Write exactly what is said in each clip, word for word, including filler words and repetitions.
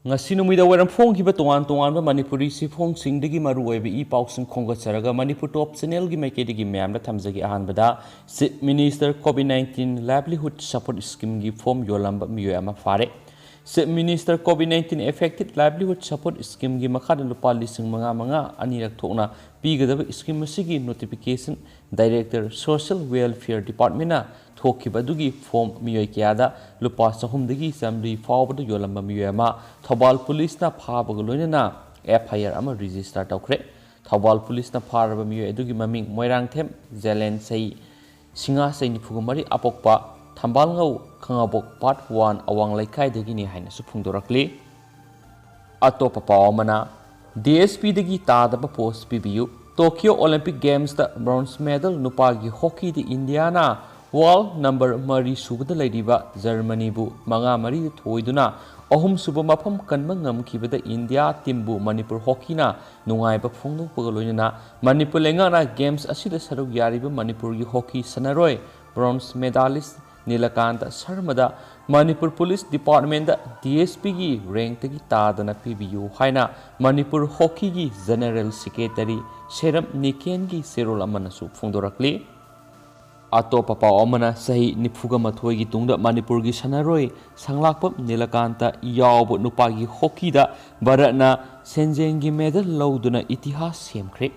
ꯉꯁꯤ ꯅꯨꯃꯤꯗꯥꯡ ꯋꯥꯏꯔꯝ ꯐꯣꯡꯈꯤꯕ ꯇꯣꯉꯥꯟ ꯇꯣꯉꯥꯟꯕ ꯃꯅꯤꯄꯨꯔꯤ ꯆꯦꯐꯣꯡꯁꯤꯡꯗꯒꯤ ꯃꯔꯨꯑꯣꯏꯕ ꯏ ꯄꯥꯎꯁꯤꯡ ꯈꯣꯝꯒꯠꯆꯔꯒ ꯃꯅꯤꯄꯨꯔ ꯇꯣꯞ ꯆꯦꯅꯦꯜꯒꯤ ꯃꯥꯏꯀꯩꯗꯒꯤ ꯃꯌꯥꯝꯗ ꯊꯝꯖꯒꯦ꯫ ꯑꯍꯥꯟꯕꯗ, Chief Minister COVID nineteen Livelihood Support Schemeꯒꯤ form ꯌꯣꯜꯂꯝꯕ ꯃꯤꯑꯣꯏ ꯑꯃ ꯐꯥꯔꯦ꯫ Chief Minister COVID nineteen Affected Livelihood Support Schemeꯒꯤ ꯃꯈꯥꯗ ꯂꯨꯄꯥ ꯂꯤꯁꯤꯡ ꯃꯉꯥ ꯃꯉꯥ ꯑꯅꯤꯔꯛ ꯊꯣꯛꯅ ꯄꯤꯒꯗꯕ scheme ꯑꯁꯤꯒꯤ notification Director Social Welfare Departmentꯅ ꯊꯣꯛꯈꯤꯕ ꯑꯗꯨꯒꯤ form ꯃꯤꯑꯣꯏ ꯀꯌꯥꯗ ꯂꯨꯄꯥ ꯆꯍꯨꯝꯗꯒꯤ ꯆꯥꯃꯔꯤ ꯐꯥꯎꯕꯗ ꯌꯣꯜꯂꯝꯕ ꯃꯤꯑꯣꯏ ꯑꯃ ꯊꯧꯕꯥꯜ ꯄꯨꯂꯤꯁꯅ ꯐꯥꯕꯒ ꯂꯣꯏꯅꯅ F I R ꯑꯃ register ꯇꯧꯈ꯭ꯔꯦ꯫ ꯊꯧꯕꯥꯜ ꯄꯨꯂꯤꯁꯅ ꯐꯥꯔꯕ ꯃꯤꯑꯣꯏ ꯑꯗꯨꯒꯤ ꯃꯃꯤꯡ ꯃꯣꯏꯔꯥꯡꯊꯦꯝ ꯖꯦꯂꯦꯟ, ꯆꯍꯤ ꯁꯤꯡꯉꯥ, ꯆꯍꯤ ꯅꯤꯐꯨꯒ ꯃꯔꯤ, ꯑꯄꯣꯛꯄ ꯊꯝꯕꯥꯜꯉꯧ, ꯈꯥꯉꯕꯣꯛ Part One ꯑꯋꯥꯡ ꯂꯩꯀꯥꯏꯗꯒꯤꯅꯤ ꯍꯥꯏꯅꯁꯨ ꯐꯣꯡꯗꯣꯔꯛꯂꯤ꯫ ꯑꯇꯣꯞꯄ ꯄꯥꯎ ꯑꯃꯅ, D S Pꯗꯒꯤ ꯇꯥꯗꯕ post ꯄꯤꯕꯤꯌꯨ꯫ Tokyo Olympic Gamesꯇ bronze medal ꯅꯨꯄꯥꯒꯤ hockeyꯗ ꯏꯟꯗꯤꯌꯥꯅ world number ꯃꯔꯤ ꯁꯨꯕꯗ ꯂꯩꯔꯤꯕ ꯖꯔꯃꯅꯤꯕꯨ ꯃꯉꯥ ꯃꯔꯤꯗ ꯊꯣꯏꯗꯨꯅ ꯑꯍꯨꯝꯁꯨꯕ ꯃꯐꯝ ꯀꯟꯕ ꯉꯝꯈꯤꯕꯗ ꯏꯟꯗꯤꯌꯥ teamꯕꯨ ꯃꯅꯤꯄꯨꯔ hockeyꯅ ꯅꯨꯡꯉꯥꯏꯕ ꯐꯣꯡꯗꯣꯛꯄꯒ ꯂꯣꯏꯅꯅ ꯃꯅꯤꯄꯨꯔ ꯂꯩꯉꯥꯛꯅ games ꯑꯁꯤꯗ ꯁꯔꯨꯛ ꯌꯥꯔꯤꯕ ꯃꯅꯤꯄꯨꯔꯒꯤ hockey ꯁꯥꯟꯅꯔꯣꯏ bronze medalist ꯅꯤꯂꯀꯥꯟꯇ ꯁꯔꯃꯗ ꯃꯅꯤꯄꯨꯔ ꯄꯨꯂꯤꯁ departmentꯇ D S Pꯒꯤ rankꯇꯒꯤ ꯇꯥꯗꯅ ꯄꯤꯕꯤꯌꯨ ꯍꯥꯏꯅ ꯃꯅꯤꯄꯨꯔ hockeyꯒꯤ General Secretary ꯁꯦꯔꯝ ꯅꯤꯀꯦꯟꯒꯤ ꯆꯦꯔꯣꯜ ꯑꯃꯅꯁꯨ ꯐꯣꯡꯗꯣꯔꯛꯂꯤ꯫ ꯑꯇꯣꯞꯄ ꯄꯥꯎ ꯑꯃꯅ, ꯆꯍꯤ ꯅꯤꯐꯨꯒ ꯃꯥꯊꯣꯏꯒꯤ ꯇꯨꯡꯗ ꯃꯅꯤꯄꯨꯔꯒꯤ ꯁꯥꯟꯅꯔꯣꯏ ꯁꯪꯂꯥꯛꯄꯝ ꯅꯤꯂꯀꯥꯟꯇ ꯌꯥꯎꯕ ꯅꯨꯄꯥꯒꯤ hockeyꯗ ꯚꯥꯔꯠꯅ ꯁꯦꯟꯖꯦꯡꯒꯤ medal ꯂꯧꯗꯨꯅ ꯏꯇꯤꯍꯥꯁ ꯁꯦꯝꯈ꯭ꯔꯦ꯫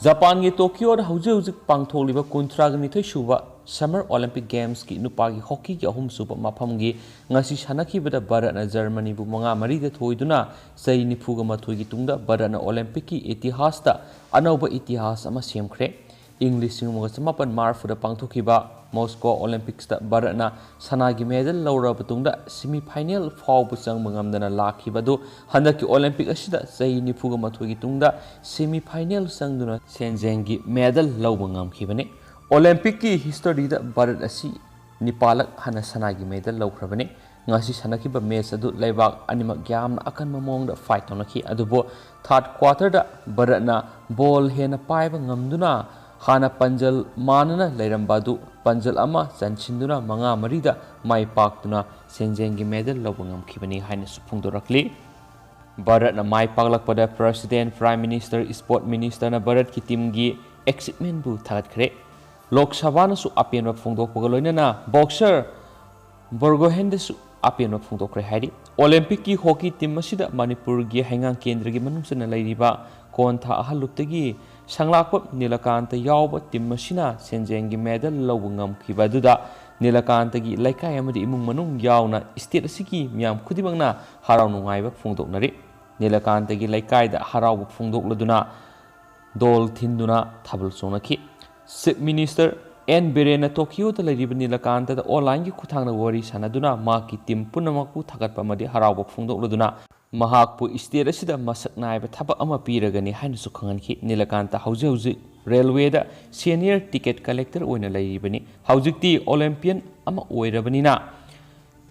ꯖꯄꯥꯟꯒꯤ ꯇꯣꯀꯤꯌꯣꯗ ꯍꯧꯖꯤꯛ ꯍꯧꯖꯤꯛ ꯄꯥꯡꯊꯣꯛꯂꯤꯕ ꯀꯨꯟꯊ꯭ꯔꯥꯒ ꯅꯤꯊꯣꯏ ꯁꯨꯕ Summer Olympic Gamesꯀꯤ ꯅꯨꯄꯥꯒꯤ hockeyꯒꯤ ꯑꯍꯨꯝꯁꯨꯕ ꯃꯐꯝꯒꯤ ꯉꯁꯤ ꯁꯥꯟꯅꯈꯤꯕꯗ ꯚꯥꯔꯠꯅ ꯖꯔꯃꯅꯤꯕꯨ ꯃꯉꯥ ꯃꯔꯤꯗ ꯊꯣꯏꯗꯨꯅ ꯆꯍꯤ ꯅꯤꯐꯨꯒ ꯃꯥꯊꯣꯏꯒꯤ ꯇꯨꯡꯗ ꯚꯥꯔꯠꯅ Olympicꯀꯤ ꯏꯇꯤꯍꯥꯁꯇ ꯑꯅꯧꯕ ꯏꯇꯤꯍꯥꯁ ꯑꯃ ꯁꯦꯝꯈ꯭ꯔꯦ꯫ ꯏꯪ ꯂꯤꯁꯤꯡ ꯑꯃꯒ ꯆꯃꯥꯄꯟ ꯃꯔꯤꯐꯨꯗ ꯄꯥꯡꯊꯣꯛꯈꯤꯕ Moscow Olympicꯁꯇ ꯚꯥꯔꯠꯅ ꯁꯅꯥꯒꯤ medal ꯂꯧꯔꯕ ꯇꯨꯡꯗ semi final ꯐꯥꯎꯕ ꯆꯪꯕ ꯉꯝꯗꯅ ꯂꯥꯛꯈꯤꯕ ꯑꯗꯨ ꯍꯟꯗꯛꯀꯤ Olympic ꯑꯁꯤꯗ ꯆꯍꯤ ꯅꯤꯐꯨꯒ ꯃꯥꯊꯣꯏꯒꯤ ꯇꯨꯡꯗ semi final ꯆꯪꯗꯨꯅ ꯁꯦꯟꯖꯦꯡꯒꯤ medal ꯂꯧꯕ ꯉꯝꯈꯤꯕꯅꯤ꯫ Olympicꯀꯤ historyꯗ ꯚꯥꯔꯠ ꯑꯁꯤ ꯅꯤꯄꯥꯜꯂꯛ ꯍꯥꯟꯅ ꯁꯅꯥꯒꯤ medal ꯂꯧꯈ꯭ꯔꯕꯅꯤ꯫ ꯉꯁꯤ ꯁꯥꯟꯅꯈꯤꯕ match ꯑꯗꯨ ꯂꯩꯕꯥꯛ ꯑꯅꯤꯃꯛ ꯌꯥꯝꯅ ꯑꯀꯟꯕ ꯃꯑꯣꯡꯗ fight ꯇꯧꯅꯈꯤ, ꯑꯗꯨꯕꯨ third quarterꯗ ꯚꯥꯔꯠꯅ ball ꯍꯦꯟꯅ ꯄꯥꯏꯕ ꯉꯝꯗꯨꯅ ꯍꯥꯟꯅ ꯄꯟꯖꯜ ꯃꯥꯟꯅꯅ ꯂꯩꯔꯝꯕ ꯑꯗꯨ ꯄꯟꯖꯜ ꯑꯃ ꯆꯟꯁꯤꯟꯗꯨꯅ ꯃꯉꯥ ꯃꯔꯤꯗ ꯃꯥꯏ ꯄꯥꯛꯇꯨꯅ ꯁꯦꯟꯖꯦꯡꯒꯤ ꯃꯦꯗꯜ ꯂꯧꯕ ꯉꯝꯈꯤꯕꯅꯤ ꯍꯥꯏꯅꯁꯨ ꯐꯣꯡꯗꯣꯔꯛꯂꯤ꯫ ꯚꯥꯔꯠꯅ ꯃꯥꯏ ꯄꯥꯛꯂꯛꯄꯗ President, Prime Minister, Sport Ministerꯅ ꯚꯥꯔꯠꯀꯤ ꯇꯤꯝꯒꯤ ꯑꯦꯆꯤꯞꯃꯦꯟꯕꯨ ꯊꯥꯒꯠꯈ꯭ꯔꯦ꯫ ꯂꯣꯛ ꯁꯚꯥꯅꯁꯨ ꯑꯄꯦꯟꯕ ꯐꯣꯡꯗꯣꯛꯄꯒ ꯂꯣꯏꯅꯅ ꯕꯣꯛꯁꯔ ꯕꯣꯔꯒꯣꯍꯦꯟꯗꯁꯨ ꯑꯄꯦꯟꯕ ꯐꯣꯡꯗꯣꯛꯈ꯭ꯔꯦ ꯍꯥꯏꯔꯤ꯫ ꯑꯣꯂꯦꯝꯄꯤꯛꯀꯤ ꯍꯣꯀꯤ ꯇꯤꯝ ꯑꯁꯤꯗ ꯃꯅꯤꯄꯨꯔꯒꯤ ꯍꯩꯉꯥꯡ ꯀꯦꯟꯗ꯭ꯔꯒꯤ ꯃꯅꯨꯡ ꯆꯟꯅ ꯂꯩꯔꯤꯕ ꯀꯣꯟꯊꯥ ꯑꯍꯜꯂꯨꯞꯇꯒꯤ ꯁꯪꯂꯥꯛꯄ ꯅꯤꯂꯀꯥꯟꯇ ꯌꯥꯎꯕ ꯇꯤꯝ ꯑꯁꯤꯅ ꯁꯦꯟꯖꯦꯡꯒꯤ ꯃꯦꯗꯜ ꯂꯧꯕ ꯉꯝꯈꯤꯕ ꯑꯗꯨꯗ ꯅꯤꯂꯀꯥꯟꯇꯒꯤ ꯂꯩꯀꯥꯏ ꯑꯃꯗꯤ ꯏꯃꯨꯡ ꯃꯅꯨꯡ ꯌꯥꯎꯅ ꯁ꯭ꯇꯦꯠ ꯑꯁꯤꯒꯤ ꯃꯤꯌꯥꯝ ꯈꯨꯗꯤꯡꯃꯛꯅ ꯍꯔꯥꯎ ꯅꯨꯡꯉꯥꯏꯕ ꯐꯣꯡꯗꯣꯛꯅꯔꯤ꯫ ꯅꯤꯂꯀꯥꯟꯇꯒꯤ ꯂꯩꯀꯥꯏꯗ ꯍꯔꯥꯎꯕ ꯐꯣꯡꯗꯣꯛꯂꯗꯨꯅ ꯗꯣꯜ ꯊꯤꯟꯗꯨꯅ ꯊꯥꯕꯜ ꯆꯣꯡꯅꯈꯤ꯫ ꯆꯤꯐ ꯃꯤꯅꯤꯁꯇꯔ ꯑꯦꯟ ꯕꯤꯔꯦꯟꯅ ꯇꯣꯀꯤꯌꯣꯗ ꯂꯩꯔꯤꯕ ꯅꯤꯂꯀꯥꯟꯇꯗ ꯑꯣꯟꯂꯥꯏꯟꯒꯤ ꯈꯨꯠꯊꯥꯡꯗ ꯋꯥꯔꯤ ꯁꯥꯟꯅꯗꯨꯅ ꯃꯍꯥꯛꯀꯤ ꯇꯤꯝ ꯄꯨꯝꯅꯃꯛꯄꯨ ꯊꯥꯒꯠꯄ ꯑꯃꯗꯤ ꯍꯔꯥꯎꯕ ꯐꯣꯡꯗꯣꯛꯂꯗꯨꯅ ꯃꯍꯥꯛꯄꯨ ꯁ꯭ꯇꯦꯠ ꯑꯁꯤꯗ ꯃꯁꯛ ꯅꯥꯏꯕ ꯊꯕꯛ ꯑꯃ ꯄꯤꯔꯒꯅꯤ ꯍꯥꯏꯅꯁꯨ ꯈꯪꯍꯟꯈꯤ꯫ ꯅꯤꯂꯀꯥꯟꯇ ꯍꯧꯖꯤꯛ ꯍꯧꯖꯤꯛ ꯔꯦꯜꯋꯦꯗ ꯁꯦꯅꯤꯌꯔ ꯇꯤꯀꯦꯠ ꯀꯂꯦꯛꯇꯔ ꯑꯣꯏꯅ ꯂꯩꯔꯤꯕꯅꯤ꯫ ꯍꯧꯖꯤꯛꯇꯤ ꯑꯣꯂꯦꯝꯄꯤꯌꯟ ꯑꯃ ꯑꯣꯏꯔꯕꯅꯤꯅ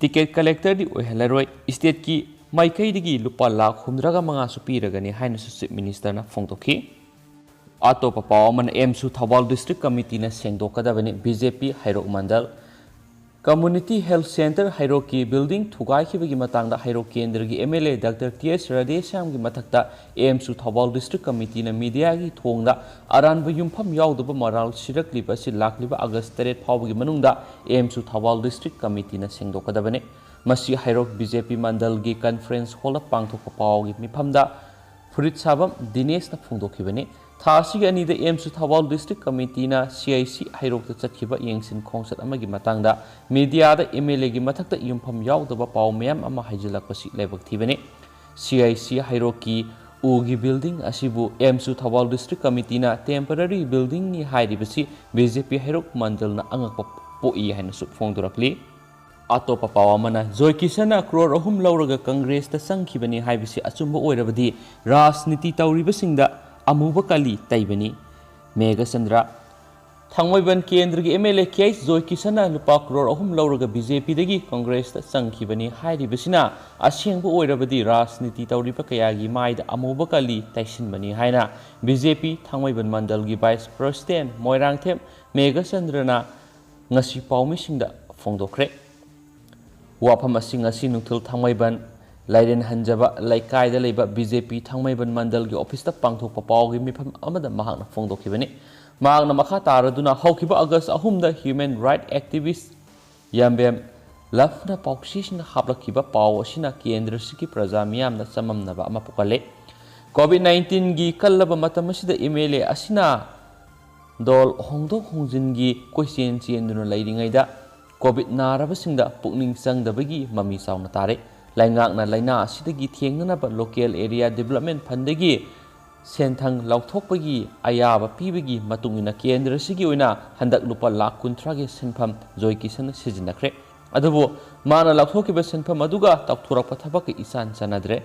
ꯇꯤꯀꯦꯠ ꯀꯂꯦꯛꯇꯔꯗꯤ ꯑꯣꯏꯍꯜꯂꯔꯣꯏ꯫ ꯁ꯭ꯇꯦꯠꯀꯤ ꯃꯥꯏꯀꯩꯗꯒꯤ ꯂꯨꯄꯥ ꯂꯥꯈ ꯍꯨꯝꯗ꯭ꯔꯥꯒ ꯃꯉꯥꯁꯨ ꯄꯤꯔꯒꯅꯤ ꯍꯥꯏꯅꯁꯨ ꯆꯤꯐ ꯃꯤꯅꯤꯁꯇꯔꯅ ꯐꯣꯡꯗꯣꯛꯈꯤ꯫ ꯑꯇꯣꯞꯄ ꯄꯥꯎ ꯑꯃꯅ, ꯑꯦꯝꯁꯨ ꯊꯧꯕꯥꯜ ꯗꯤꯁꯇ꯭ꯔꯤꯛ ꯀꯃꯤꯇꯤꯅ ꯁꯦꯡꯗꯣꯛꯀꯗꯕꯅꯤ꯫ B J P Heirok mandal. Community health centre ꯍꯩꯔꯣꯛꯀꯤ ꯕꯤꯜꯗꯤꯡ ꯊꯨꯒꯥꯏꯈꯤꯕꯒꯤ ꯃꯇꯥꯡꯗ ꯍꯩꯔꯣꯛ ꯀꯦꯟꯗ꯭ꯔꯒꯤ M L A doctor T S ꯔꯥꯙꯦꯁ꯭ꯌꯥꯝꯒꯤ ꯃꯊꯛꯇ ꯑꯦꯝꯁꯨ ꯊꯧꯕꯥꯜ ꯗꯤꯁꯇ꯭ꯔꯤꯛ ꯀꯃꯤꯇꯤꯅ ꯃꯤꯗꯤꯌꯥꯒꯤ ꯊꯣꯡꯗ ꯑꯔꯥꯟꯕ ꯌꯨꯝꯐꯝ ꯌꯥꯎꯗꯕ ꯃꯔꯥꯜ ꯁꯤꯔꯛꯂꯤꯕ ꯑꯁꯤ ꯂꯥꯛꯂꯤꯕ ꯑꯥꯒꯁ ꯇꯔꯦꯠ ꯐꯥꯎꯕꯒꯤ ꯃꯅꯨꯡꯗ ꯑꯦꯝꯁꯨ ꯊꯧꯕꯥꯜ ꯗꯤꯁꯇ꯭ꯔꯤꯛ ꯀꯃꯤꯇꯤꯅ ꯁꯦꯡꯗꯣꯛꯀꯗꯕꯅꯤ꯫ ꯃꯁꯤ ꯍꯩꯔꯣꯛ ꯕꯤ ꯖꯦ ꯄꯤ ꯃꯟꯗꯜꯒꯤ ꯀꯟꯐꯔꯦꯟꯁ ꯍꯣꯜꯗ ꯄꯥꯡꯊꯣꯛꯄ ꯄꯥꯎꯒꯤ ꯃꯤꯐꯝꯗ ꯐꯨꯔꯤꯠ ꯁꯥꯐꯝ ꯗꯤꯅꯦꯁꯅ ꯐꯣꯡꯗꯣꯛꯈꯤꯕꯅꯤ꯫ ꯊꯥ ꯑꯁꯤꯒꯤ ꯑꯅꯤꯗ ꯑꯦꯝꯁꯨ Thoubal district ꯀꯃꯤꯇꯤꯅ C I C ꯍꯩꯔꯣꯛꯇ ꯆꯠꯈꯤꯕ ꯌꯦꯡꯁꯤꯟ ꯈꯣꯡꯆꯠ ꯑꯃꯒꯤ ꯃꯇꯥꯡꯗ ꯃꯤꯗꯤꯌꯥꯗ ꯑꯦꯝ ꯑꯦꯜ ꯑꯦꯒꯤ ꯃꯊꯛꯇ ꯌꯨꯝꯐꯝ ꯌꯥꯎꯗꯕ ꯄꯥꯎ ꯃꯌꯥꯝ ꯑꯃ ꯍꯩꯖꯤꯜꯂꯛꯄꯁꯤ ꯂꯥꯏꯕꯛ ꯊꯤꯕꯅꯤ꯫ ꯁꯤ ꯑꯥꯏ ꯁꯤ ꯍꯩꯔꯣꯛꯀꯤ ꯎꯒꯤ ꯕꯤꯜꯗꯤꯡ ꯑꯁꯤꯕꯨ ꯑꯦꯝꯁꯨ ꯊꯧꯕꯥꯜ ꯗꯤꯁꯇ꯭ꯔꯤꯛ ꯀꯃꯤꯇꯤꯅ ꯇꯦꯝꯄꯔꯔꯤ ꯕꯤꯜꯗꯤꯡꯅꯤ ꯍꯥꯏꯔꯤꯕꯁꯤ ꯕꯤ ꯖꯦ ꯄꯤ ꯍꯩꯔꯣꯛ ꯃꯟꯗꯜꯅ ꯑꯉꯛꯄ ꯄꯣꯛꯏ ꯍꯥꯏꯅꯁꯨ ꯐꯣꯡꯗꯣꯔꯛꯂꯤ꯫ ꯑꯇꯣꯞꯄ ꯄꯥꯎ ꯑꯃꯅ, ꯖꯣꯏ ꯀꯤꯁꯟꯅ ꯀ꯭ꯔꯣꯔ ꯑꯍꯨꯝ ꯂꯧꯔꯒ ꯀꯪꯒ꯭ꯔꯦꯁꯇ ꯆꯪꯈꯤꯕꯅꯤ ꯍꯥꯏꯕꯁꯤ ꯑꯆꯨꯝꯕ ꯑꯣꯏꯔꯕꯗꯤ ꯔꯥꯖꯅꯤꯇꯤ ꯇꯧꯔꯤꯕꯁꯤꯡꯗ ꯑꯃꯨꯕ ꯀꯥꯂꯤ ꯇꯩꯕꯅꯤ꯫ ꯃꯦꯘꯆꯟꯗ꯭ꯔ꯫ ꯊꯥꯡꯃꯩꯕꯟ ꯀꯦꯟꯗ꯭ꯔꯒꯤ M L A K H ꯖꯣꯏꯀꯤꯁꯟꯅ ꯂꯨꯄꯥ ꯀ꯭ꯔꯣꯔ ꯑꯍꯨꯝ ꯂꯧꯔꯒ ꯕꯤ ꯖꯦ ꯄꯤꯗꯒꯤ ꯀꯪꯒ꯭ꯔꯦꯁꯇ ꯆꯪꯈꯤꯕꯅꯤ ꯍꯥꯏꯔꯤꯕꯁꯤꯅ ꯑꯁꯦꯡꯕ ꯑꯣꯏꯔꯕꯗꯤ ꯔꯥꯖꯅꯤꯇꯤ ꯇꯧꯔꯤꯕ ꯀꯌꯥꯒꯤ ꯃꯥꯏꯗ ꯑꯃꯨꯕ ꯀꯂꯤ ꯇꯩꯁꯤꯟꯕꯅꯤ ꯍꯥꯏꯅ ꯕꯤ ꯖꯦ ꯄꯤ ꯊꯥꯡꯃꯩꯕꯟ ꯃꯟꯗꯜꯒꯤ ꯚꯥꯏꯁ ꯄ꯭ꯔꯁꯤꯗꯦꯟ ꯃꯣꯏꯔꯥꯡꯊꯦꯝ ꯃꯦꯘꯆꯟꯗ꯭ꯔꯅ ꯉꯁꯤ ꯄꯥꯎꯃꯤꯁꯤꯡꯗ ꯐꯣꯡꯗꯣꯛꯈ꯭ꯔꯦ꯫ ꯋꯥꯐꯝ ꯑꯁꯤ ꯉꯁꯤ ꯅꯨꯡꯊꯤꯜ ꯊꯥꯡꯃꯩꯕꯟ ꯂꯥꯏꯔꯦꯟ ꯍꯟꯖꯕ ꯂꯩꯀꯥꯏꯗ ꯂꯩꯕ ꯕꯤ ꯖꯦ ꯄꯤ ꯊꯥꯡꯃꯩꯕꯟ ꯃꯟꯗꯜꯒꯤ ꯑꯣꯐꯤꯁꯇ ꯄꯥꯡꯊꯣꯛꯄ ꯄꯥꯎꯒꯤ ꯃꯤꯐꯝ ꯑꯃꯗ ꯃꯍꯥꯛꯅ ꯐꯣꯡꯗꯣꯛꯈꯤꯕꯅꯤ꯫ ꯃꯍꯥꯛꯅ ꯃꯈꯥ ꯇꯥꯔꯗꯨꯅ ꯍꯧꯈꯤꯕ ꯑꯥꯒꯁ ꯑꯍꯨꯝꯗ human right activist ꯌꯥꯝꯕꯦꯝ ꯂꯚꯅ ꯄꯥꯎꯆꯦꯁꯤꯡꯗ ꯍꯥꯞꯂꯛꯈꯤꯕ ꯄꯥꯎ ꯑꯁꯤꯅ ꯀꯦꯟꯗ꯭ꯔꯁꯤꯒꯤ ꯄ꯭ꯔꯖꯥ ꯃꯤꯌꯥꯝꯗ ꯆꯃꯝꯅꯕ ꯑꯃ ꯄꯣꯛꯍꯜꯂꯦ꯫ ꯀꯣꯚꯤꯗ ꯅꯥꯏꯟꯇꯤꯟꯒꯤ ꯀꯜꯂꯕ ꯃꯇꯝ ꯑꯁꯤꯗ ꯑꯦꯝ ꯑꯦꯜ ꯑꯦ ꯑꯁꯤꯅ ꯗꯣꯜ ꯍꯣꯡꯗꯣꯛ ꯍꯣꯡꯖꯤꯟꯒꯤ ꯀꯣꯏꯆꯦꯟ ꯆꯦꯟꯗꯨꯅ ꯂꯩꯔꯤꯉꯩꯗ ꯀꯣꯚꯤꯗ ꯅꯥꯔꯕꯁꯤꯡꯗ ꯄꯨꯛꯅꯤꯡ ꯆꯪꯗꯕꯒꯤ ꯃꯃꯤ ꯆꯥꯎꯅ ꯇꯥꯔꯦ꯫ ꯂꯩꯉꯥꯛꯅ ꯂꯥꯏꯅꯥ ꯑꯁꯤꯗꯒꯤ ꯊꯦꯡꯅꯅꯕ ꯂꯣꯀꯦꯜ ꯑꯦꯔꯤꯌꯥ ꯗꯤꯕꯂꯞꯃꯦꯟ ꯐꯟꯗꯒꯤ ꯁꯦꯟꯊꯪ ꯂꯧꯊꯣꯛꯄꯒꯤ ꯑꯌꯥꯕ ꯄꯤꯕꯒꯤ ꯃꯇꯨꯡ ꯏꯟꯅ ꯀꯦꯟꯗ꯭ꯔ ꯑꯁꯤꯒꯤ ꯑꯣꯏꯅ ꯍꯟꯗꯛ ꯂꯨꯄꯥ ꯂꯥꯈ ꯀꯨꯟꯊ꯭ꯔꯥꯒꯤ ꯁꯦꯟꯐꯝ ꯖꯣꯏ ꯀꯤꯁꯟꯅ ꯁꯤꯖꯤꯟꯅꯈ꯭ꯔꯦ꯫ ꯑꯗꯨꯕꯨ ꯃꯥꯅ ꯂꯧꯊꯣꯛꯈꯤꯕ ꯁꯦꯟꯐꯝ ꯑꯗꯨꯒ ꯇꯧꯊꯣꯔꯛꯄ ꯊꯕꯛꯀ ꯏꯆꯥꯟ ꯆꯥꯟꯅꯗ꯭ꯔꯦ꯫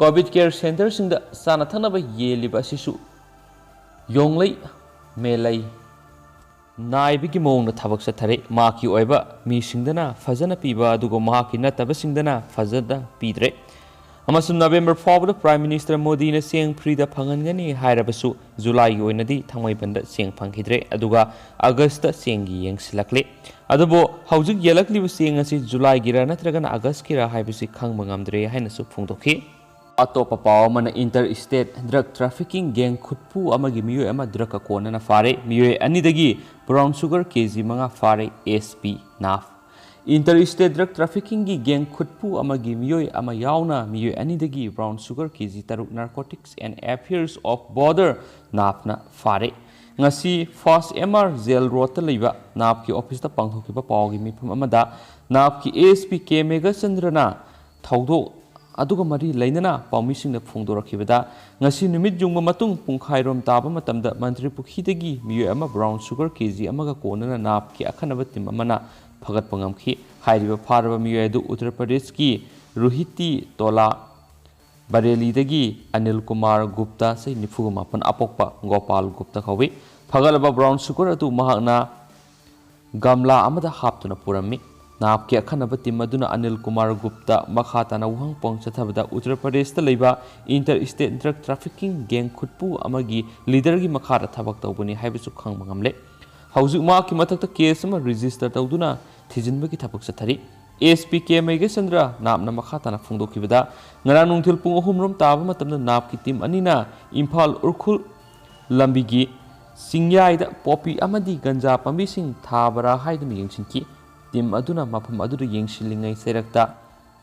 ꯀꯣꯚꯤꯗ ꯀꯦꯌꯔ ꯁꯦꯟꯇꯔꯁꯤꯡꯗ ꯆꯥꯅ ꯊꯛꯅꯕ ꯌꯦꯜꯂꯤꯕ ꯑꯁꯤꯁꯨ ꯌꯣꯡꯂꯩ ꯃꯦꯂꯩ ꯅꯥꯏꯕꯒꯤ ꯃꯑꯣꯡꯗ ꯊꯕꯛ ꯆꯠꯊꯔꯦ꯫ ꯃꯍꯥꯛꯀꯤ ꯑꯣꯏꯕ ꯃꯤꯁꯤꯡꯗꯅ ꯐꯖꯅ ꯄꯤꯕ ꯑꯗꯨꯒ ꯃꯍꯥꯛꯀꯤ ꯅꯠꯇꯕꯁꯤꯡꯗꯅ ꯐꯖꯅ ꯄꯤꯗ꯭ꯔꯦ꯫ ꯑꯃꯁꯨꯡ ꯅꯕꯦꯝꯕꯔ ꯐꯥꯎꯕꯗ ꯄ꯭ꯔꯥꯏꯝ ꯃꯤꯅꯤꯁꯇꯔ ꯃꯣꯗꯤꯅ ꯆꯦꯡ ꯐ꯭ꯔꯤꯗ ꯐꯪꯍꯟꯒꯅꯤ ꯍꯥꯏꯔꯕꯁꯨ ꯖꯨꯂꯥꯏꯒꯤ ꯑꯣꯏꯅꯗꯤ ꯊꯥꯡꯃꯩꯕꯟꯗ ꯆꯦꯡ ꯐꯪꯈꯤꯗ꯭ꯔꯦ꯫ ꯑꯗꯨꯒ ꯑꯥꯒꯁꯇ ꯆꯦꯡꯒꯤ ꯌꯦꯡꯁꯤꯜꯂꯛꯂꯦ꯫ ꯑꯗꯨꯕꯨ ꯍꯧꯖꯤꯛ ꯌꯦꯜꯂꯛꯂꯤꯕ ꯆꯦꯡ ꯑꯁꯤ ꯖꯨꯂꯥꯏꯒꯤꯔ ꯅꯠꯇ꯭ꯔꯒꯅ ꯑꯥꯒꯁꯀꯤꯔ ꯍꯥꯏꯕꯁꯤ ꯈꯪꯕ ꯉꯝꯗ꯭ꯔꯦ ꯍꯥꯏꯅꯁꯨ ꯐꯣꯡꯗꯣꯛꯈꯤ꯫ ꯑꯇꯣꯞꯄ ꯄꯥꯎ ꯑꯃꯅ, ꯏꯟꯇꯔ ꯏꯁꯇꯦꯠ ꯗ꯭ꯔꯒ ꯇ꯭ꯔꯥꯐꯤꯀꯤꯡ ꯒꯦꯡ ꯈꯨꯠꯄꯨ ꯑꯃꯒꯤ ꯃꯤꯑꯣꯏ ꯑꯃ ꯗ꯭ꯔꯒꯀ ꯀꯣꯟꯅꯅ ꯐꯥꯔꯦ꯫ ꯃꯤꯑꯣꯏ ꯑꯅꯤꯗꯒꯤ ꯕ꯭ꯔꯥꯎꯟ ꯁꯨꯒꯔ ꯀꯦ ꯖꯤ ꯃꯉꯥ ꯐꯥꯔꯦ, S P NAB. Inter state drug ꯇ꯭ꯔꯥꯐꯤꯀꯤꯡꯒꯤ ꯒꯦꯡ ꯈꯨꯠꯄꯨ ꯑꯃꯒꯤ ꯃꯤꯑꯣꯏ ꯑꯃ ꯌꯥꯎꯅ ꯃꯤꯑꯣꯏ ꯑꯅꯤꯗꯒꯤ ꯕ꯭ꯔꯥꯎꯟ ꯁꯨꯒꯔ ꯀꯦ ꯖꯤ ꯇꯔꯨꯛ, Narcotics and Affairs of Border ꯅꯥꯐꯅ ꯐꯥꯔꯦ꯫ ꯉꯁꯤ ꯐꯥꯁ ꯑꯦꯝ ꯑꯥꯔ ꯖꯦꯜ ꯔꯣꯗꯇ ꯂꯩꯕ ꯅꯥꯐꯀꯤ ꯑꯣꯐꯤꯁꯇ ꯄꯥꯡꯊꯣꯛꯈꯤꯕ ꯄꯥꯎꯒꯤ ꯃꯤꯐꯝ ꯑꯃꯗ ꯅꯥꯐꯀꯤ ꯑꯦ ꯑꯦꯁ ꯄꯤ ꯀꯦ ꯃꯦꯘꯆꯟꯗ꯭ꯔꯅ ꯊꯧꯗꯣꯛ ꯑꯗꯨꯒ ꯃꯔꯤ ꯂꯩꯅꯅ ꯄꯥꯎꯃꯤꯁꯤꯡꯗ ꯐꯣꯡꯗꯣꯔꯛꯈꯤꯕꯗ, ꯉꯁꯤ ꯅꯨꯃꯤꯠ ꯌꯨꯡꯕ ꯃꯇꯨꯡ ꯄꯨꯡꯈꯥꯏꯔꯣꯝ ꯇꯥꯕ ꯃꯇꯝꯗ ꯃꯟꯇ꯭ꯔꯤ ꯄꯨꯈ꯭ꯔꯤꯗꯒꯤ ꯃꯤꯑꯣꯏ ꯑꯃ ꯕ꯭ꯔꯥꯎꯟ ꯁꯨꯒꯔ ꯀꯦ ꯖꯤ ꯑꯃꯒ ꯀꯣꯟꯅꯅ ꯅꯥꯐꯀꯤ ꯑꯈꯟꯅꯕ ꯇꯤꯝ ꯑꯃꯅ ꯐꯒꯠꯄ ꯉꯝꯈꯤ꯫ ꯍꯥꯏꯔꯤꯕ ꯐꯥꯔꯕ ꯃꯤꯑꯣꯏ ꯑꯗꯨ ꯎꯠꯇꯔ ꯄ꯭ꯔꯗꯦꯁꯀꯤ ꯔꯨꯍꯤꯇꯤ ꯇꯣꯂꯥ ꯕꯔꯦꯂꯤꯗꯒꯤ ꯑꯅꯤꯜ ꯀꯨꯃꯥꯔ ꯒꯨꯞꯇ, ꯆꯍꯤ ꯅꯤꯐꯨꯒ ꯃꯥꯄꯟ, ꯑꯄꯣꯛꯄ ꯒꯣꯄꯥꯜ ꯒꯨꯞꯇ ꯀꯧꯏ꯫ ꯐꯒꯠꯂꯕ ꯕ꯭ꯔꯥꯎꯟ ꯁꯨꯒꯔ ꯑꯗꯨ ꯃꯍꯥꯛꯅ ꯒꯝꯂꯥ ꯑꯃꯗ ꯍꯥꯞꯇꯨꯅ ꯄꯨꯔꯝꯃꯤ꯫ ꯅꯥꯞꯀꯤ ꯑꯈꯟꯅꯕ ꯇꯤꯝ ꯑꯗꯨꯅ ꯑꯅꯤꯜ ꯀꯨꯃꯥꯔ ꯒꯨꯞꯇ ꯃꯈꯥ ꯇꯥꯅ ꯋꯥꯍꯪ ꯄꯥꯎ ꯆꯠꯊꯕꯗ ꯎꯠꯇꯔ ꯄ꯭ꯔꯗꯦꯁꯇ ꯂꯩꯕ ꯏꯟꯇꯔ ꯏꯁꯇꯦꯠ ꯗ꯭ꯔꯒ ꯇ꯭ꯔꯥꯐꯤꯀꯤꯡ ꯒꯦꯡ ꯈꯨꯠꯄꯨ ꯑꯃꯒꯤ ꯂꯤꯗꯔꯒꯤ ꯃꯈꯥꯗ ꯊꯕꯛ ꯇꯧꯕꯅꯤ ꯍꯥꯏꯕꯁꯨ ꯈꯪꯕ ꯉꯝꯂꯦ꯫ ꯍꯧꯖꯤꯛ ꯃꯍꯥꯛꯀꯤ ꯃꯊꯛꯇ ꯀꯦꯁ ꯑꯃ ꯔꯦꯖꯤꯁꯇꯔ ꯇꯧꯗꯨꯅ ꯊꯤꯖꯤꯟꯕꯒꯤ ꯊꯕꯛ ꯆꯠꯊꯔꯤ꯫ ꯑꯦꯁ ꯄꯤ ꯀꯦ ꯃꯦꯘꯆꯟꯗ꯭ꯔ ꯅꯥꯞꯅ ꯃꯈꯥ ꯇꯥꯅ ꯐꯣꯡꯗꯣꯛꯈꯤꯕꯗ, ꯉꯔꯥꯡ ꯅꯨꯡꯊꯤꯜ ꯄꯨꯡ ꯑꯍꯨꯝ ꯔꯣꯝ ꯇꯥꯕ ꯃꯇꯝꯗ ꯅꯥꯞꯀꯤ ꯇꯤꯝ ꯑꯅꯤꯅ ꯏꯝꯐꯥꯜ ꯎꯈ꯭ꯔꯨꯜ ꯂꯝꯕꯤꯒꯤ ꯆꯤꯡꯌꯥꯏꯗ ꯄꯣꯄꯤ ꯑꯃꯗꯤ ꯒꯟꯖꯥ ꯄꯥꯝꯕꯤꯁꯤꯡ ꯊꯥꯕꯔꯥ ꯍꯥꯏꯗꯨꯅ ꯌꯦꯡꯁꯤꯟꯈꯤ꯫ ꯇꯤꯝ ꯑꯗꯨꯅ ꯃꯐꯝ ꯑꯗꯨꯗ ꯌꯦꯡꯁꯤꯜꯂꯤꯉꯩ ꯆꯩꯔꯛꯇ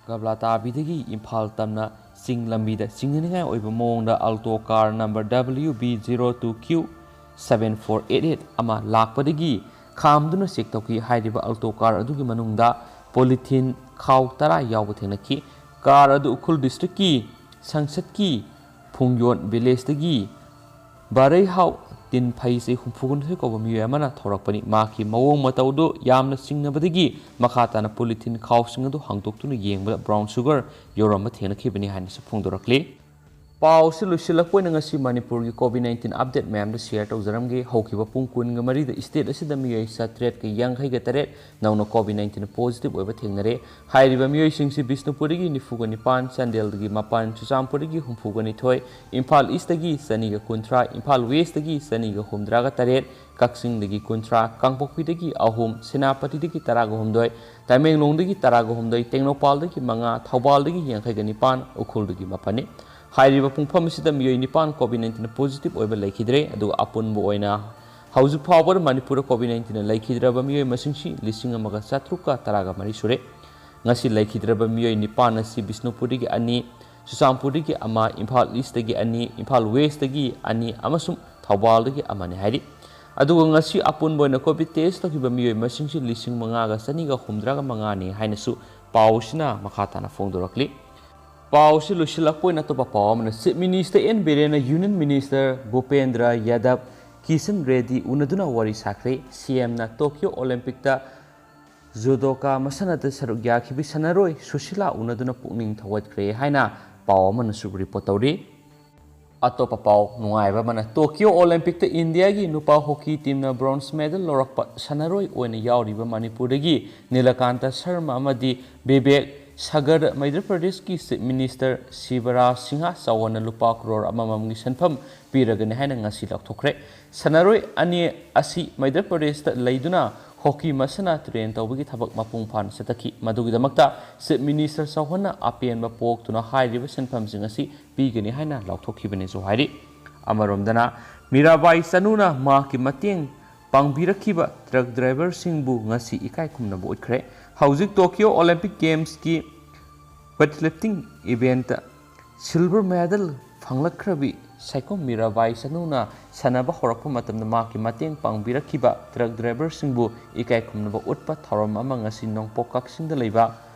ꯒꯝꯂꯥ ꯇꯥꯕꯤꯗꯒꯤ ꯏꯝꯐꯥꯜ ꯇꯝꯅ ꯆꯤꯡ ꯂꯝꯕꯤꯗ ꯆꯤꯡꯅꯅꯤꯡꯉꯥꯏ ꯑꯣꯏꯕ ꯃꯑꯣꯡꯗ Alto car number W B zero two Q seven four eight eight ꯑꯃ ꯂꯥꯛꯄꯗꯒꯤ ꯈꯥꯝꯗꯨꯅ ꯆꯦꯛ ꯇꯧꯈꯤ꯫ ꯍꯥꯏꯔꯤꯕ ꯑꯜꯇꯣ ꯀꯥꯔ ꯑꯗꯨꯒꯤ ꯃꯅꯨꯡꯗ ꯄꯣꯂꯤꯊꯤꯟ ꯈꯥꯎ ꯇꯔꯥ ꯌꯥꯎꯕ ꯊꯦꯡꯅꯈꯤ꯫ ꯀꯥꯔ ꯑꯗꯨ ꯎꯈ꯭ꯔꯨꯜ ꯗꯤꯁꯇ꯭ꯔꯤꯛꯀꯤ ꯁꯪꯁꯠꯀꯤ ꯐꯨꯡꯌꯣꯟ ꯚꯤꯂꯦꯖꯇꯒꯤ ꯕꯥꯔꯩꯍꯥꯎ ꯇꯤꯟꯐꯩꯁꯦ ꯍꯨꯝꯐꯨ ꯍꯨꯝꯗꯣꯏ ꯀꯧꯕ ꯃꯤꯑꯣꯏ ꯑꯃꯅ ꯊꯧꯔꯛꯄꯅꯤ꯫ ꯃꯍꯥꯛꯀꯤ ꯃꯑꯣꯡ ꯃꯇꯧꯗꯨ ꯌꯥꯝꯅ ꯆꯤꯡꯅꯕꯗꯒꯤ ꯃꯈꯥ ꯇꯥꯅ ꯄꯣꯂꯤꯊꯤꯟ ꯈꯥꯎꯁꯤꯡ ꯑꯗꯨ ꯍꯥꯡꯗꯣꯛꯇꯨꯅ ꯌꯦꯡꯕꯗ ꯕ꯭ꯔꯥꯎꯟ ꯁꯨꯒꯔ ꯌꯧꯔꯝꯕ ꯊꯦꯡꯅꯈꯤꯕꯅꯤ ꯍꯥꯏꯅꯁꯨ ꯐꯣꯡꯗꯣꯔꯛꯂꯤ꯫ ꯄꯥꯎꯁꯤ ꯂꯣꯏꯁꯤꯜꯂꯛꯄ ꯑꯣꯏꯅ ꯉꯁꯤ ꯃꯅꯤꯄꯨꯔꯒꯤ ꯀꯣꯚꯤꯗ ꯅꯥꯏꯟꯇꯤꯟ ꯑꯞꯗꯦꯠ ꯃꯌꯥꯝꯗꯨ ꯁꯤꯌꯔ ꯇꯧꯖꯔꯝꯒꯦ꯫ ꯍꯧꯈꯤꯕ ꯄꯨꯡ ꯀꯨꯟꯒ ꯃꯔꯤꯗ ꯏꯁꯇꯦꯠ ꯑꯁꯤꯗ ꯃꯤꯑꯣꯏ ꯆꯥꯇ꯭ꯔꯦꯠꯀ ꯌꯥꯡꯈꯩꯒ ꯇꯔꯦꯠ ꯅꯧꯅ ꯀꯣꯚꯤꯗ ꯅꯥꯏꯟꯇꯤꯟ ꯄꯣꯖꯤꯇꯤꯚ ꯑꯣꯏꯕ ꯊꯦꯡꯅꯔꯦ꯫ ꯍꯥꯏꯔꯤꯕ ꯃꯤꯑꯣꯏꯁꯤꯡꯁꯤ ꯕꯤꯁꯅꯨꯄꯨꯔꯗꯒꯤ ꯅꯤꯐꯨꯒ ꯅꯤꯄꯥꯟ, ꯆꯥꯟꯗꯦꯜꯗꯒꯤ ꯃꯥꯄꯟ, ꯆꯨꯔꯆꯥꯟꯄꯨꯔꯗꯒꯤ ꯍꯨꯝꯐꯨꯒ ꯅꯤꯊꯣꯏ, ꯏꯝꯐꯥꯜ ꯏꯁꯇꯒꯤ ꯆꯅꯤꯒ ꯀꯨꯟꯊ꯭ꯔꯥ, ꯏꯝꯐꯥꯜ ꯋꯦꯁꯇꯒꯤ ꯆꯅꯤꯒ ꯍꯨꯝꯗ꯭ꯔꯥꯒ ꯇꯔꯦꯠ, ꯀꯛꯆꯤꯡꯗꯒꯤ ꯀꯨꯟꯊ꯭ꯔꯥ, ꯀꯥꯡꯄꯣꯛꯄꯤꯗꯒꯤ ꯑꯍꯨꯝ, ꯁꯦꯅꯥꯄꯇꯤꯗꯒꯤ ꯇꯔꯥꯒ ꯍꯨꯝꯗꯣꯏ, ꯇꯃꯦꯡꯂꯣꯡꯗꯒꯤ ꯇꯔꯥꯒ ꯍꯨꯝꯗꯣꯏ, ꯇꯦꯡꯅꯧꯄꯥꯜꯗꯒꯤ ꯃꯉꯥ, ꯊꯧꯕꯥꯜꯗꯒꯤ ꯌꯥꯡꯈꯩꯒ ꯅꯤꯄꯥꯟ, ꯎꯈ꯭ꯔꯨꯜꯗꯒꯤ ꯃꯥꯄꯟꯅꯤ꯫ ꯍꯥꯏꯔꯤꯕ ꯄꯨꯡꯐꯝ ꯑꯁꯤꯗ ꯃꯤꯑꯣꯏ ꯅꯤꯄꯥꯟ ꯀꯣꯚꯤꯗ ꯅꯥꯏꯟꯇꯤꯟ ꯄꯣꯖꯤꯇꯤꯚ ꯑꯣꯏꯕ ꯂꯩꯈꯤꯗ꯭ꯔꯦ꯫ ꯑꯗꯨꯒ ꯑꯄꯨꯟꯕ ꯑꯣꯏꯅ ꯍꯧꯖꯤꯛ ꯐꯥꯎꯕꯗ ꯃꯅꯤꯄꯨꯔꯗ ꯀꯣꯚꯤꯗ ꯅꯥꯏꯟꯇꯤꯟꯅ ꯂꯩꯈꯤꯗ꯭ꯔꯕ ꯃꯤꯑꯣꯏ ꯃꯁꯤꯡꯁꯤ ꯂꯤꯁꯤꯡ ꯑꯃꯒ ꯆꯥꯇ꯭ꯔꯨꯛꯀ ꯇꯔꯥꯒ ꯃꯔꯤ ꯁꯨꯔꯦ꯫ ꯉꯁꯤ ꯂꯩꯈꯤꯗ꯭ꯔꯕ ꯃꯤꯑꯣꯏ ꯅꯤꯄꯥꯟ ꯑꯁꯤ ꯕꯤꯁꯅꯨꯄꯨꯔꯗꯒꯤ ꯑꯅꯤ, ꯆꯨꯔꯆꯥꯟꯄꯨꯔꯗꯒꯤ ꯑꯃ, ꯏꯝꯐꯥꯜ ꯏꯁꯇꯒꯤ ꯑꯅꯤ, ꯏꯝꯐꯥꯜ ꯋꯦꯁꯇꯒꯤ ꯑꯅꯤ ꯑꯃꯁꯨꯡ ꯊꯧꯕꯥꯜꯗꯒꯤ ꯑꯃꯅꯤ ꯍꯥꯏꯔꯤ꯫ ꯑꯗꯨꯒ ꯉꯁꯤ ꯑꯄꯨꯟꯕ ꯑꯣꯏꯅ ꯀꯣꯚꯤꯗ ꯇꯦꯁ ꯇꯧꯈꯤꯕ ꯃꯤꯑꯣꯏ ꯃꯁꯤꯡꯁꯤ ꯂꯤꯁꯤꯡ ꯃꯉꯥꯒ ꯆꯅꯤꯒ ꯍꯨꯝꯗ꯭ꯔꯥꯒ ꯃꯉꯥꯅꯤ ꯍꯥꯏꯅꯁꯨ ꯄꯥꯎꯁꯤꯅ ꯃꯈꯥ ꯇꯥꯅ ꯐꯣꯡꯗꯣꯔꯛꯂꯤ꯫ ꯄꯥꯎꯁꯤ ꯂꯣꯏꯁꯤꯜꯂꯛꯄ ꯑꯣꯏꯅ ꯑꯇꯣꯞꯄ ꯄꯥꯎ ꯑꯃꯅ, ꯆꯤꯐ ꯃꯤꯅꯤꯁꯇꯔ ꯑꯦꯟ ꯕꯤꯔꯦꯟꯅ union minister Bhupender Yadav, Kishan ready ꯎꯅꯗꯨꯅ ꯋꯥꯔꯤ ꯁꯥꯈ꯭ꯔꯦ꯫ ꯁꯤ ꯑꯦꯝꯅ ꯇꯣꯀꯤꯌꯣ ꯑꯣꯂꯤꯝꯄꯤꯛꯇ ꯖꯨꯗꯣꯀꯥ ꯃꯁꯥꯟꯅꯗ ꯁꯔꯨꯛ ꯌꯥꯈꯤꯕꯤ ꯁꯥꯟꯅꯔꯣꯏ ꯁꯨꯁꯤꯂꯥ ꯎꯅꯗꯨꯅ ꯄꯨꯛꯅꯤꯡ ꯊꯧꯒꯠꯈ꯭ꯔꯦ ꯍꯥꯏꯅ ꯄꯥꯎ ꯑꯃꯅꯁꯨ ꯔꯤꯄꯣꯔꯠ ꯇꯧꯔꯤ꯫ ꯑꯇꯣꯞꯄ ꯄꯥꯎ ꯅꯨꯡꯉꯥꯏꯕ ꯑꯃꯅ, ꯇꯣꯀꯤꯌꯣ ꯑꯣꯂꯦꯝꯄꯤꯛꯇ ꯏꯟꯗꯤꯌꯥꯒꯤ ꯅꯨꯄꯥ ꯍꯣꯀꯤ ꯇꯤꯝꯅ ꯕ꯭ꯔꯣꯟꯖ ꯃꯦꯗꯜ ꯂꯧꯔꯛꯄ ꯁꯥꯟꯅꯔꯣꯏ ꯑꯣꯏꯅ ꯌꯥꯎꯔꯤꯕ ꯃꯅꯤꯄꯨꯔꯗꯒꯤ ꯅꯤꯂꯀꯥꯟꯇ ꯁꯔꯃ ꯑꯃꯗꯤ ꯕꯤꯕꯦꯛ ꯁꯥꯒꯔ ꯃꯩꯙ꯭ꯌ ꯄ꯭ꯔꯗꯦꯁꯀꯤ ꯆꯤꯐ ꯃꯤꯅꯤꯁꯇꯔ ꯁꯤꯕꯔꯥꯖ ꯁꯤꯡꯍ ꯆꯧꯍꯥꯟꯅ ꯂꯨꯄꯥ ꯀ꯭ꯔꯣꯔ ꯑꯃꯃꯝꯒꯤ ꯁꯦꯟꯐꯝ ꯄꯤꯔꯒꯅꯤ ꯍꯥꯏꯅ ꯉꯁꯤ ꯂꯥꯎꯊꯣꯛꯈ꯭ꯔꯦ꯫ ꯁꯥꯟꯅꯔꯣꯏ ꯑꯅꯤ ꯑꯁꯤ ꯃꯩꯙ꯭ꯌ ꯄ꯭ꯔꯗꯦꯁꯇ ꯂꯩꯗꯨꯅ ꯍꯣꯀꯤ ꯃꯁꯥꯟꯅ ꯇ꯭ꯔꯦꯟ ꯇꯧꯕꯒꯤ ꯊꯕꯛ ꯃꯄꯨꯡ ꯐꯥꯅ ꯆꯠꯊꯈꯤ꯫ ꯃꯗꯨꯒꯤꯗꯃꯛꯇ ꯆꯤꯐ ꯃꯤꯅꯤꯁꯇꯔ ꯆꯧꯍꯥꯟꯅ ꯑꯄꯦꯟꯕ ꯄꯣꯛꯇꯨꯅ ꯍꯥꯏꯔꯤꯕ ꯁꯦꯟꯐꯝꯁꯤꯡ ꯑꯁꯤ ꯄꯤꯒꯅꯤ ꯍꯥꯏꯅ ꯂꯥꯎꯊꯣꯛꯈꯤꯕꯅꯤꯁꯨ ꯍꯥꯏꯔꯤ꯫ ꯑꯃꯔꯣꯝꯗꯅ, ꯃꯤꯔꯥꯕꯥꯏ ꯆꯅꯨꯅ ꯃꯍꯥꯛꯀꯤ ꯃꯇꯦꯡ ꯄꯥꯡꯕꯤꯔꯛꯈꯤꯕ ꯇ꯭ꯔꯛ ꯗ꯭ꯔꯥꯏꯚꯔꯁꯤꯡꯕꯨ ꯉꯁꯤ ꯏꯀꯥꯏ ꯈꯨꯝꯅꯕ ꯎꯠꯈ꯭ꯔꯦ꯫ ꯍꯧꯖꯤꯛ ꯇꯣꯀꯤꯌꯣ ꯑꯣꯂꯦꯝꯄꯤꯛ ꯒꯦꯝꯁꯀꯤ weightlifting ꯏꯚꯦꯟꯠꯇ silver medal ꯐꯪꯂꯛꯈ꯭ꯔꯕꯤ Saikhom Mirabai ꯆꯅꯨꯅ ꯁꯥꯟꯅꯕ ꯍꯧꯔꯛꯄ ꯃꯇꯝꯗ ꯃꯍꯥꯛꯀꯤ ꯃꯇꯦꯡ ꯄꯥꯡꯕꯤꯔꯛꯈꯤꯕ ꯇ꯭ꯔꯛ ꯗ꯭ꯔꯥꯏꯚꯔꯁꯤꯡꯕꯨ ꯏꯀꯥꯏ ꯈꯨꯝꯅꯕ ꯎꯠꯄ ꯊꯧꯔꯝ ꯑꯃ ꯉꯁꯤ ꯅꯣꯡꯄꯣꯛ ꯀꯛꯆꯤꯡꯗ ꯂꯩꯕ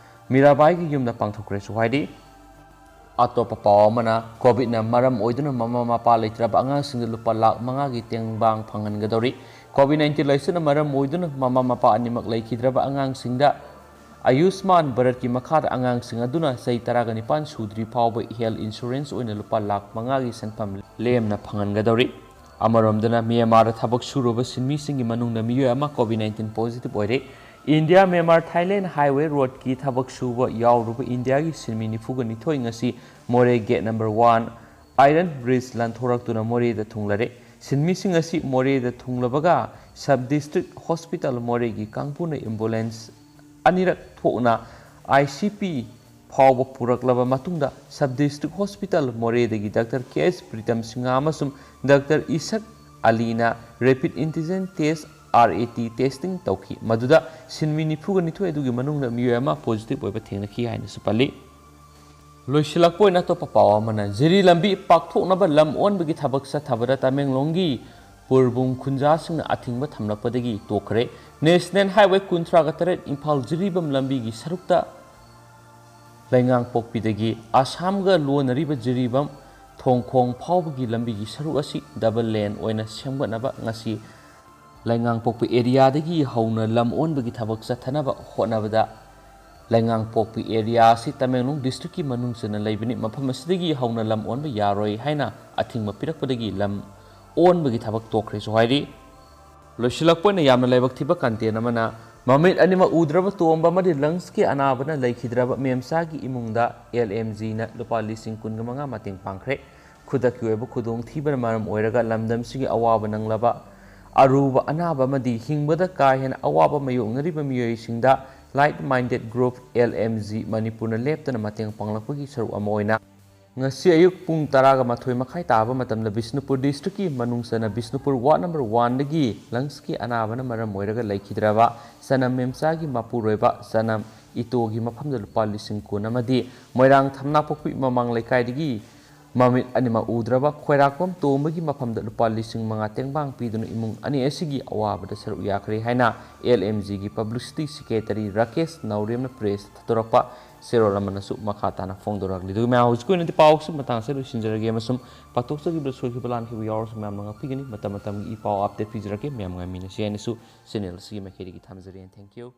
ꯃꯤꯔꯥꯕꯥꯏꯒꯤ ꯌꯨꯝꯗ ꯄꯥꯡꯊꯣꯛꯈ꯭ꯔꯦꯁꯨ ꯍꯥꯏꯔꯤ꯫ ꯑꯇꯣꯞꯄ ꯄꯥꯎ ꯑꯃꯅ, ꯀꯣꯚꯤꯗꯅ ꯃꯔꯝ ꯑꯣꯏꯗꯨꯅ ꯃꯃꯥ ꯃꯄꯥ ꯂꯩꯇ꯭ꯔꯕ ꯑꯉꯥꯡꯁꯤꯡꯗ ꯂꯨꯄꯥ ꯂꯥꯈ ꯃꯉꯥꯒꯤ ꯇꯦꯡꯕꯥꯡ ꯐꯪꯍꯟꯒꯗꯧꯔꯤ꯫ ꯀꯣꯚꯤꯗ ꯅꯥꯏꯟꯇꯤꯟ ꯂꯥꯏꯆꯠꯅ ꯃꯔꯝ ꯑꯣꯏꯗꯨꯅ ꯃꯃꯥ ꯃꯄꯥ ꯑꯅꯤꯃꯛ ꯂꯩꯈꯤꯗ꯭ꯔꯕ ꯑꯉꯥꯡꯁꯤꯡꯗ ꯑꯌꯨꯁꯃꯥꯟ ꯚꯥꯔꯠꯀꯤ ꯃꯈꯥꯗ ꯑꯉꯥꯡꯁꯤꯡ ꯑꯗꯨꯅ ꯆꯍꯤ ꯇꯔꯥꯒ ꯅꯤꯄꯥꯟ ꯁꯨꯗ꯭ꯔꯤ ꯐꯥꯎꯕ ꯍꯦꯜꯊ ꯏꯟꯁꯨꯔꯦꯟꯁ ꯑꯣꯏꯅ ꯂꯨꯄꯥ ꯂꯥꯈ ꯃꯉꯥꯒꯤ ꯁꯦꯟꯐꯝ ꯂꯦꯝꯅ ꯐꯪꯍꯟꯒꯗꯧꯔꯤ꯫ ꯑꯃꯔꯣꯝꯗꯅ, ꯃ꯭ꯌꯥꯟꯃꯥꯔꯗ ꯊꯕꯛ ꯁꯨꯔꯨꯕ ꯁꯤꯟꯃꯤꯁꯤꯡꯒꯤ ꯃꯅꯨꯡꯗ ꯃꯤꯑꯣꯏ ꯑꯃ ꯀꯣꯚꯤꯗ ꯅꯥꯏꯟꯇꯤꯟ ꯄꯣꯖꯤꯇꯤꯚ ꯑꯣꯏꯔꯦ꯫ ꯏꯟꯗꯤꯌꯥ ꯃ꯭ꯌꯥꯟꯃꯥꯔ ꯊꯥꯏꯂꯦꯟ ꯍꯥꯏꯋꯦ ꯔꯣꯗꯀꯤ ꯊꯕꯛ ꯁꯨꯕ ꯌꯥꯎꯔꯨꯕ ꯏꯟꯗꯤꯌꯥꯒꯤ ꯁꯤꯟꯃꯤ ꯅꯤꯐꯨꯒ ꯅꯤꯊꯣꯏ ꯉꯁꯤ Moreh gate number one iron bridge ꯂꯥꯟꯊꯣꯔꯛꯇꯨꯅ ꯃꯣꯔꯦꯗ ꯊꯨꯡꯂꯔꯦ꯫ ꯁꯤꯟꯃꯤꯁꯤꯡ ꯑꯁꯤ ꯃꯣꯔꯦꯗ ꯊꯨꯡꯂꯕꯒ ꯁꯕ ꯗꯤꯁꯇ꯭ꯔꯤꯛ ꯍꯣꯁꯄꯤꯇꯥꯜ ꯃꯣꯔꯦꯒꯤ ꯀꯥꯡꯕꯨꯅ ꯑꯦꯝꯕꯨꯂꯦꯟꯁ ꯑꯅꯤꯔꯛ ꯊꯣꯛꯅ ꯑꯥꯏ ꯁꯤ ꯄꯤ ꯐꯥꯎꯕ ꯄꯨꯔꯛꯂꯕ ꯃꯇꯨꯡꯗ, ꯁꯕ ꯗꯤꯁꯇ꯭ꯔꯤꯛ ꯍꯣꯁꯄꯤꯇꯥꯜ ꯃꯣꯔꯦꯗꯒꯤ doctor K S Pritam Singh ꯑꯃꯁꯨꯡ ꯗꯥꯛꯇꯔ ꯏꯁꯛ ꯑꯂꯤꯅ rapid antigen test, R A T, testing ꯇꯧꯈꯤ꯫ ꯃꯗꯨꯗ ꯁꯤꯟꯃꯤ ꯅꯤꯐꯨꯒ ꯅꯤꯊꯣꯏ ꯑꯗꯨꯒꯤ ꯃꯅꯨꯡꯗ ꯃꯤꯑꯣꯏ ꯑꯃ ꯄꯣꯖꯤꯇꯤꯚ ꯑꯣꯏꯕ ꯊꯦꯡꯅꯈꯤ ꯍꯥꯏꯅꯁꯨ ꯄꯜꯂꯤ꯫ ꯂꯣꯏꯁꯤꯜꯂꯛꯄ ꯑꯣꯏꯅ ꯑꯇꯣꯞꯄ ꯄꯥꯎ ꯑꯃꯅ, ꯖꯤꯔꯤ ꯂꯝꯕꯤ ꯄꯥꯛꯊꯣꯛꯅꯕ ꯂꯝ ꯑꯣꯟꯕꯒꯤ ꯊꯕꯛ ꯆꯠꯊꯕꯗ ꯇꯃꯦꯡꯂꯣꯡꯒꯤ ꯄꯨꯔꯕꯨꯡ ꯈꯨꯟꯖꯥꯁꯤꯡꯅ ꯑꯊꯤꯡꯕ ꯊꯝꯂꯛꯄꯗꯒꯤ ꯇꯣꯛꯈ꯭ꯔꯦ꯫ ꯅꯦꯁꯅꯦꯜ ꯍꯥꯏꯋꯦ ꯀꯨꯟꯊ꯭ꯔꯥꯒ ꯇꯔꯦꯠ ꯏꯝꯐꯥꯜ ꯖꯤꯔꯤꯕꯥꯝ ꯂꯝꯕꯤꯒꯤ ꯁꯔꯨꯛꯇ ꯂꯩꯉꯥꯡꯄꯣꯛꯄꯤꯗꯒꯤ ꯑꯁꯥꯝꯒ ꯂꯣꯟꯅꯔꯤꯕ ꯖꯤꯔꯤꯕꯥꯝ ꯊꯣꯡꯈꯣꯡ ꯐꯥꯎꯕꯒꯤ ꯂꯝꯕꯤꯒꯤ ꯁꯔꯨꯛ ꯑꯁꯤ ꯗꯕꯜ ꯂꯦꯟ ꯑꯣꯏꯅ ꯁꯦꯝꯒꯠꯅꯕ ꯉꯁꯤ ꯂꯩꯉꯥꯡꯄꯣꯛꯄꯤ ꯑꯦꯔꯤꯌꯥꯗꯒꯤ ꯍꯧꯅ ꯂꯝ ꯑꯣꯟꯕꯒꯤ ꯊꯕꯛ ꯆꯠꯊꯅꯕ ꯍꯣꯠꯅꯕꯗ ꯂꯩꯉꯥꯡꯄꯣꯛꯄꯤ ꯑꯦꯔꯤꯌꯥ ꯑꯁꯤ ꯇꯃꯦꯡꯂꯣꯡ ꯗꯤꯁꯇ꯭ꯔꯤꯛꯀꯤ ꯃꯅꯨꯡ ꯆꯟꯅ ꯂꯩꯕꯅꯤ꯫ ꯃꯐꯝ ꯑꯁꯤꯗꯒꯤ ꯍꯧꯅ ꯂꯝ ꯑꯣꯟꯕ ꯌꯥꯔꯣꯏ ꯍꯥꯏꯅ ꯑꯊꯤꯡꯕ ꯄꯤꯔꯛꯄꯗꯒꯤ ꯂꯝ ꯑꯣꯟꯕꯒꯤ ꯊꯕꯛ ꯇꯣꯛꯈ꯭ꯔꯦꯁꯨ ꯍꯥꯏꯔꯤ꯫ ꯂꯣꯏꯁꯤꯜꯂꯛꯄ ꯑꯣꯏꯅ ꯌꯥꯝꯅ ꯂꯥꯏꯕꯛ ꯊꯤꯕ ꯀꯟꯇꯦꯟ ꯑꯃꯅ, ꯃꯃꯤꯠ ꯑꯅꯤꯃꯛ ꯎꯗ꯭ꯔꯕ ꯇꯣꯝꯕ ꯑꯃꯗꯤ ꯂꯪꯁꯀꯤ ꯑꯅꯥꯕꯅ ꯂꯩꯈꯤꯗ꯭ꯔꯕ ꯃꯦꯝꯆꯥꯒꯤ ꯏꯃꯨꯡꯗ ꯑꯦꯜ ꯑꯦꯝ ꯖꯤꯅ ꯂꯨꯄꯥ ꯂꯤꯁꯤꯡ ꯀꯨꯟꯒ ꯃꯉꯥ ꯃꯇꯦꯡ ꯄꯥꯡꯈ꯭ꯔꯦ꯫ ꯈꯨꯗꯛꯀꯤ ꯑꯣꯏꯕ ꯈꯨꯗꯣꯡꯊꯤꯕꯅ ꯃꯔꯝ ꯑꯣꯏꯔꯒ ꯂꯝꯗꯝꯁꯤꯒꯤ ꯑꯋꯥꯕ ꯅꯪꯂꯕ, ꯑꯔꯨꯕ ꯑꯅꯥꯕ ꯑꯃꯗꯤ ꯍꯤꯡꯕꯗ ꯀꯥ ꯍꯦꯟꯅ ꯑꯋꯥꯕ ꯃꯥꯌꯣꯛꯅꯔꯤꯕ ꯃꯤꯑꯣꯏꯁꯤꯡꯗ Like Minded Group, L M G, ꯃꯅꯤꯄꯨꯔꯅ ꯂꯦꯞꯇꯅ ꯃꯇꯦꯡ ꯄꯥꯡꯂꯛꯄꯒꯤ ꯁꯔꯨꯛ ꯑꯃ ꯑꯣꯏꯅ ꯉꯁꯤ ꯑꯌꯨꯛ ꯄꯨꯡ ꯇꯔꯥꯒ ꯃꯥꯊꯣꯏ ꯃꯈꯥꯏ ꯇꯥꯕ ꯃꯇꯝꯗ ꯕꯤꯁꯅꯨꯄꯨꯔ ꯗꯤꯁꯇ꯭ꯔꯤꯛꯀꯤ ꯃꯅꯨꯡ ꯆꯟꯅ ꯕꯤꯁꯅꯨꯄꯨꯔ ꯋꯥꯔꯗ ꯅꯝꯕꯔ ꯋꯥꯟꯗꯒꯤ ꯂꯪꯁꯀꯤ ꯑꯅꯥꯕꯅ ꯃꯔꯝ ꯑꯣꯏꯔꯒ ꯂꯩꯈꯤꯗ꯭ꯔꯕ ꯆꯅꯝ ꯃꯦꯝꯆꯥꯒꯤ ꯃꯄꯨꯔꯣꯏꯕ ꯆꯅꯝ ꯏꯇꯣꯒꯤ ꯃꯐꯝꯗ ꯂꯨꯄꯥ ꯂꯤꯁꯤꯡ ꯀꯨꯟ ꯑꯃꯗꯤ ꯃꯣꯏꯔꯥꯡ ꯊꯝꯅꯥꯄꯣꯛꯄꯤ ꯃꯃꯥꯡ ꯂꯩꯀꯥꯏꯗꯒꯤ ꯃꯃꯤꯠ ꯑꯅꯤꯃꯛ ꯎꯗ꯭ꯔꯕ ꯈꯣꯏꯔꯥꯛꯄꯝ ꯇꯣꯝꯕꯒꯤ ꯃꯐꯝꯗ ꯂꯨꯄꯥ ꯂꯤꯁꯤꯡ ꯃꯉꯥ ꯇꯦꯡꯕꯥꯡ ꯄꯤꯗꯨꯅ ꯏꯃꯨꯡ ꯑꯅꯤ ꯑꯁꯤꯒꯤ ꯑꯋꯥꯕꯗ ꯁꯔꯨꯛ ꯌꯥꯈ꯭ꯔꯦ ꯍꯥꯏꯅ L M Gꯒꯤ publicity secretary Rakesh ꯅꯥꯎꯔꯦꯝꯅ press ꯊꯥꯗꯣꯔꯛꯄ ꯆꯦꯔꯣꯜ ꯑꯃꯅꯁꯨ ꯃꯈꯥ ꯇꯥꯅ ꯐꯣꯡꯗꯣꯔꯛꯂꯤ꯫ ꯑꯗꯨꯒ ꯃꯌꯥꯝ, ꯍꯧꯖꯤꯛꯀꯤ ꯑꯣꯏꯅꯗꯤ ꯄꯥꯎꯁꯤ ꯃꯇꯥꯡ ꯑꯁꯤꯗ ꯂꯣꯏꯁꯤꯟꯖꯔꯒꯦ ꯑꯃꯁꯨꯡ ꯄꯥꯊꯣꯛꯆꯈꯤꯕꯗ ꯁꯣꯏꯈꯤꯕ ꯂꯥꯟꯈꯤꯕ ꯌꯥꯎꯔꯁꯨ ꯃꯌꯥꯝꯅ ꯉꯥꯛꯄꯤꯒꯅꯤ꯫ ꯃꯇꯝ ꯃꯇꯝꯒꯤ ꯏ ꯄꯥꯎ update ꯄꯤꯖꯔꯛꯀꯦ꯫ ꯃꯌꯥꯝ ꯉꯥꯏꯃꯤꯟꯅꯁꯤ ꯍꯥꯏꯅꯁꯨ channel ꯑꯁꯤꯒꯤ ꯃꯥꯏꯀꯩꯗꯒꯤ ꯊꯝꯖꯔꯤ꯫ Thank you꯫